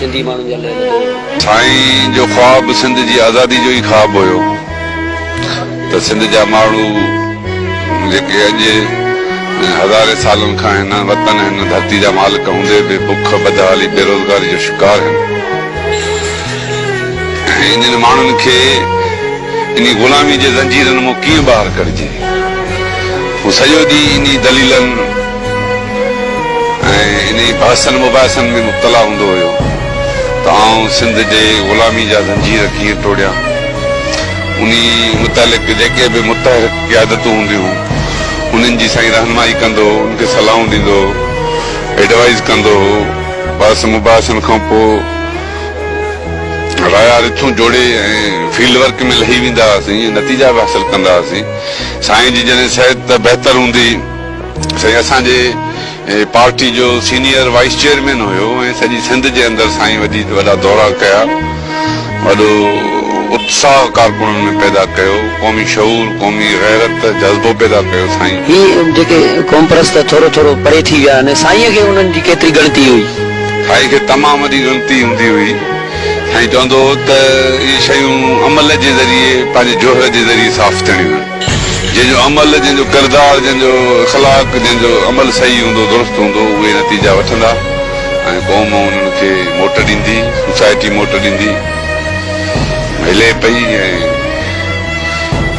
سنڌي ماڻهن جي لاء وڌو هو. سائين جو خواب سنڌ جي آزادي جو ئي خواب هيو ته سنڌ جا ماڻهو جيڪي اڄ هزارين سالن کان هن وطن هن ڌرتي جا مالڪ هوندي به بک، بدحالي، بيروزگاري جو شڪار هن ۽ انهن ماڻهن کي انهي غلامي جي زنجيرن مون ڪيئن ٻاهر ڪڍجي؟ هو سڄو ڏينهن انهي دليلن ۽ انهي بحثن مباحثن ۾ مبتلا هوندو هيو ته آئون سنڌ جي غلامي جا زنجير ڪيئن ٽوڙيان. انهي متعلق جيڪي به متحرڪ قيادتون هونديون هيون، انهن جي سائين رهنمائي ڪندو هو، انهن کي صلاحون ڏيندو هو، ايڊوائيز ڪندو هو. بحث مباحثن کان پوء رايا رٿون جوڙي ۽ فيلڊ ورڪ ۾ لهي ويندا هئاسين ۽ نتيجا به حاصل ڪندا هئاسين. سائين جي جڏهن صحت بهتر هوندي، سائين اسان جي پارٽي جو سينيئر وائيس چيئرمين هيو ۽ سڄي سنڌ جي اندر سائين وڏي وڏا دورا ڪيا، وڏو اتساهه ڪارڪنن ۾ پيدا ڪيو، قومي شعور، قومي غيرت، جذبو پيدا ڪيو سائين. هي جيڪي قومپرست ٿورو ٿورو پري ٿي ويا آهن، سائينء کي انهن جي ڪيتري ڳڻتي هئي؟ سائين کي تمام وڏي ڳڻتي هوندي هئي. سائين چوندو هو ته اهي شيون عمل جي ذريعي پنهنجي جوهر جي ذريعي صاف ٿيڻيون آهن. جنهن جو عمل، جنهن جو ڪردار، جنهن جو اخلاق، جنهن جو عمل صحيح هوندو، درست هوندو، اهي نتيجا وٺندا ۽ قوم انهن کي موٽ ڏيندي، سوسائٽي موٽ ڏيندي. هلي پئي ۽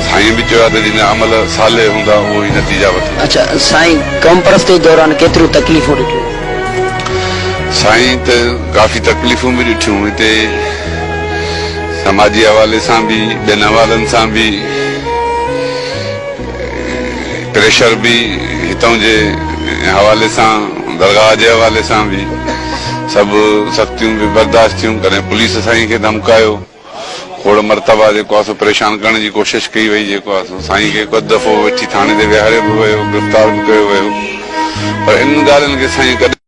سائين به چيو آهي ته جنهن جا عمل صالح هوندا، اهو ئي نتيجا وٺندا. اڇا سائين قومپرستي دوران ڪيتريون تڪليفون ڏٺيون؟ سائين ته ڪافي تڪليفون به ڏٺيون هتي سماجي حوالي سان به ٻين حوالن سان به پريشر به هتان جي حوالي سان درگاهه جي حوالي سان به سڀ سختيون به برداشت ٿيون ڪڏهن پوليس سائين کي ڌمڪايو کوڙ مرتبا جيڪو آهي سو پريشان ڪرڻ جي ڪوشش ڪئي وئي جيڪو آهي سو سائين کي هڪ اڌ دفعو وٺي ٿاڻي تي ويهاريو به ويو گرفتار به ڪيو ويو پر انهن ڳالهين کي سائين ڪڏهن.